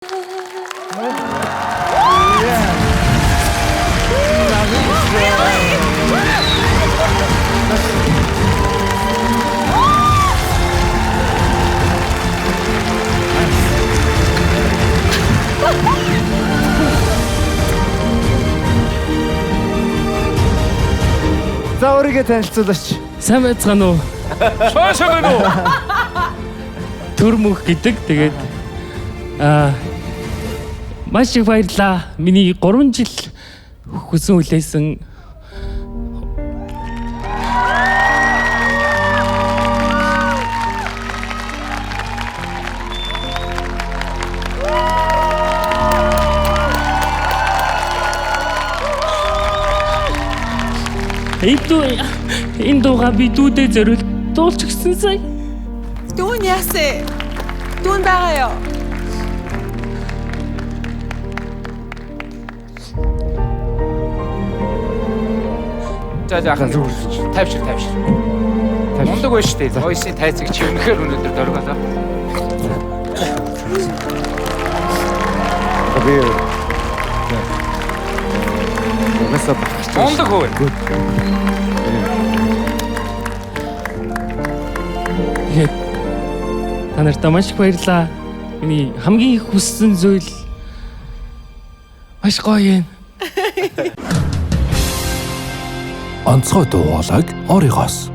За, өөрийгөө танилцуулаач. Сайн байцгаана уу? Шоошоо байна уу? Төр мөх гэдэг. Тэгээд маш их баярлаа. Миний 3 жил хүсэн хүлээсэн энэ дууга би дүүдээ зориул дуулж өгсөн сая. Дүүн яасэ? Дүүн байгаа юу? За, за, ахын тайвшир, тайвшир. Мундаг байж штэ. Voice-ийн тайцыг чи үнэхээр өнөөдөр дөргөлөө. Би угаасаа багч. Мундаг хөө. Тэгээд та нартай маш их баярлалаа. Миний хамгийн их хүссэн зүйл маш гоё юм. Онцгой дуу хоолойг Оригос.